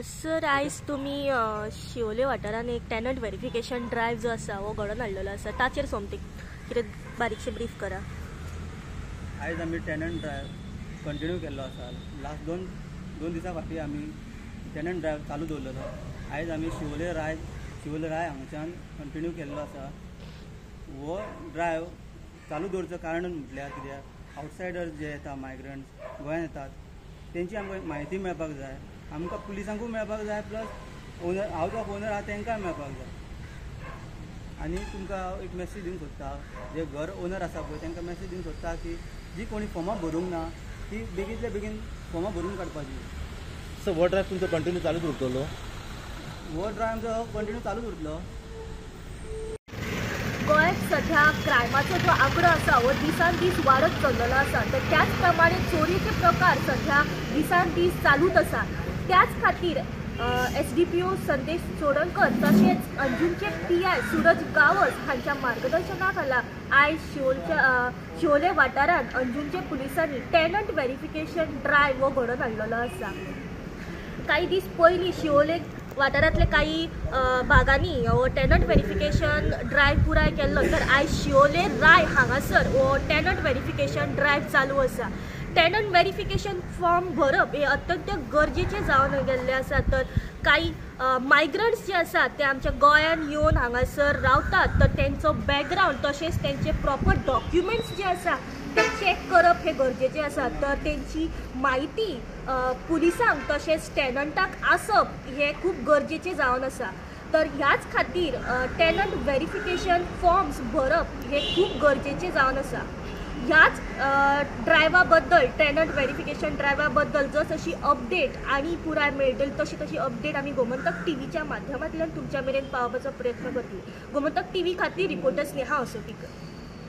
Sir, आयज तुमी शिवोले वाठारान एक टेनंट वेरिफिकेशन ड्रायव्ह जो आसा हो घडोवन हाडलेलो आसा, ताचेर सोमतीक कितें बारीकशें ब्रीफ करा. आयज आमी टेनंट ड्रायव्ह कंटिन्यू केल्लो आसा. लास्ट दोन दिसां फाटीं आमी टेनंट ड्रायव्ह चालू दवरलेलो. आयज आमी शिवोले राय हांगच्यान कंटिन्यू केल्लो आसा. हो ड्रायव्ह चालू दवरचो कारण म्हटल्यार कित्याक आवटसायडर्स जे येता, मायग्रंट्स गोंयांत येतात, तेंची आमकां म्हायती मेळपाक जाय, आमकां पुलिसांकूय मेळपाक जाय, plus owner house of owner आहा तेंकांय मेळपाक जाय. आनी तुमकां हांव एक मॅसेज दिवंक सोदता, जे घर ओनर आसा पळय तेंकां मॅसेज दिवंक सोदता की जी कोणी फॉर्मां भरूंक ना ती बेगींतल्या बेगीन फॉर्मां भरून काडपाची. सर, हो ड्रायव्ह तुमचो कंटिन्यू चालूच उरतलो? हो ड्रायव्ह आमचो कंटिन्यू चालूच उरतलो. गोंयांत सध्या क्रायमाचो जो आंकडो आसा हो दिसान दीस वाडत चल्लेलो आसा, तर त्याच प्रमाणे चोरयेचे प्रकार सध्या दिसान दीस चालूच आसा. त्याच खातीर SDPO संदेश चोडणकर तशेंच अंजुनचे PI Suraj Gawas हांच्या मार्गदर्शना खाला आयज शिवोले वाठारांत अंजुनचे पुलिसांनी टेनंट वेरिफिकेशन ड्रायव्ह हो घडोवन हाडलेलो आसा. काही दीस पयलीं शिवोले वाठारांतले काही भागांनी हो टेनंट वेरिफिकेशन ड्रायव्ह पुराय केल्लो, तर आयज शिवोले राय हांगासर हो टेनंट वेरिफिकेशन ड्रायव्ह चालू आसा. टेनंट वेरिफिकेशन फॉर्म भरप हे अत्यंत गरजेचें जावन गेल्लें आसा. तर काही मायग्रंट्स जे आसात ते आमच्या गोंयांत येवन हांगासर रावतात, तर तेंचो बॅकग्रावंड तशेंच तेंचे प्रॉपर डॉक्युमेंट्स जे आसा ते चॅक करप हें गरजेचें आसा. तर तेंची म्हायती पुलिसांक तशेंच टेनंटाक आसप हें खूब गरजेचें जावन आसा. तर ह्याच खातीर टेनंट वेरिफिकेशन फॉर्म्स भरप हें खूब गरजेचें जावन आसा. ह्याच ड्रायव्हा बद्दल, टेनंट वेरिफिकेशन ड्रायव्हा बद्दल जशी अपडेट आनी पुराय मेळटली तशी तशी अपडेट आमी गोमंतक टीव्हीच्या माध्यमांतल्यान तुमच्या मेरेन पावोवपाचो प्रयत्न करतली. गोमंतक टीव्ही खातीर रिपोर्टर स्नेहा असोटीकर.